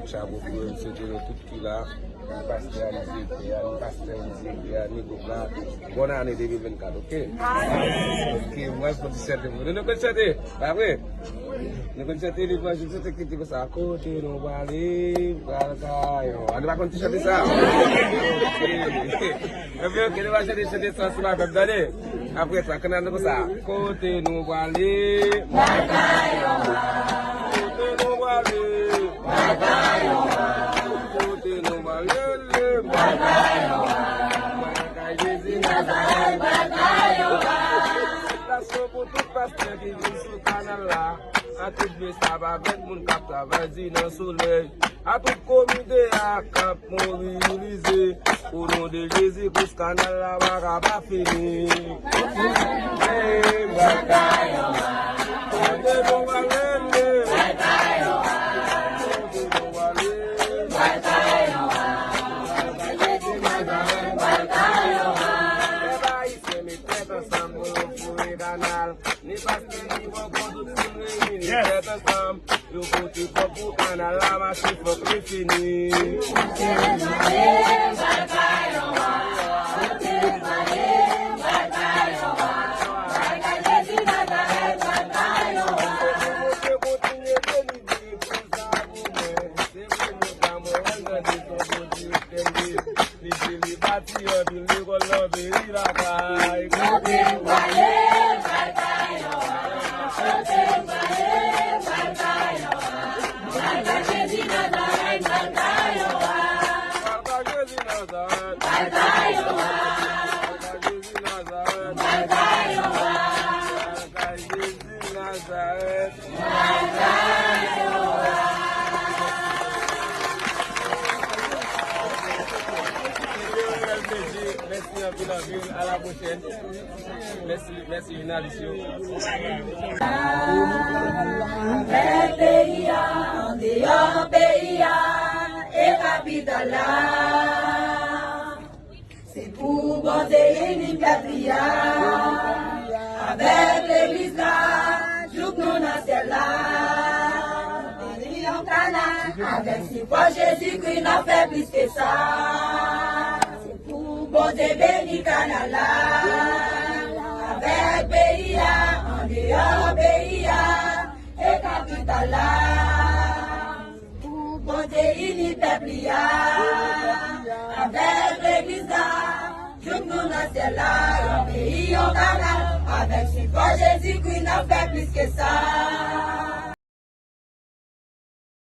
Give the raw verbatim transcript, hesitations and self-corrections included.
Chapo pou yo, m swete nou tout ki la, ni pastè a, ni direktè a, ni pastè, ni direktè a, ni gwoup la. Bòn ane de mil vennkat, oke? Oke, m pral pran ti chante pou nou. Nou konn chante, pa vre? Nou konn chante li, mwen, jis te kite konsa. Kote nou prale, pral kay. An nou pa konn ti chante sa? Oke. Ebyen, oke, nou va chante, chante sa ansanm avè m, tande. Apre sa, kanal nou konsa. Kote nou prale, pral kay. Kote nou prale, pral kay. Kote nou prale, pral kay. Pral kay Jezi Nazarèt, pral kay. Salitasyon pou tout pastè ki vin sou kanal la. A tout bèsab avèk moun k ap travay di nan solèy. A tout komite a k ap mobilize. O non de Jezi Kris, kanal la pa ka pa fini. Hey, bagay, kote nou prale, kote nou prale. Pèp ayisyen, met tèt ansanm pou nou foure kanal. Ni pastè, ni pòpò, tout moun reyini tèt ansanm. Yo pote kòb pou kanal la mache, fòk li fini. Bondye kontinye beni direksyon sa pou mwen. Se vre, nou pa mwen, mwen tande son bon direktè li. Li di li bati anpil lekòl nan peyi lakay. Kote m prale, pral kay yo a. Kote m prale, pral kay yo a. Pral kay Jezi Nazarèt, pral kay yo a. Pral kay Jezi Nazarèt, pral kay yo a. Pral kay Jezi Nazarèt, pral kay yo a. Pral kay Jezi Nazarèt. Mèsi anpil, anpil. A la pwochèn. Mèsi, mèsi, jounalis yo. Avèk peyi a, andeyò peyi a, e kapital la. Se pou Bondye ini pèp li a, avèk legliz la, jouk nou nan syèl la. Beni yon kanal, avèk sipò Jezikri, n ap fè plis ke sa. Se pou Bondye beni kanal la, avèk peyi a, andeyò peyi a, e kapital la. Pou Bondye ini pèp li a, avèk legliz la, jouk nou nan syèl la, yon peyi, yon kanal, avèk sipò Jezikri, n ap fè plis ke sa.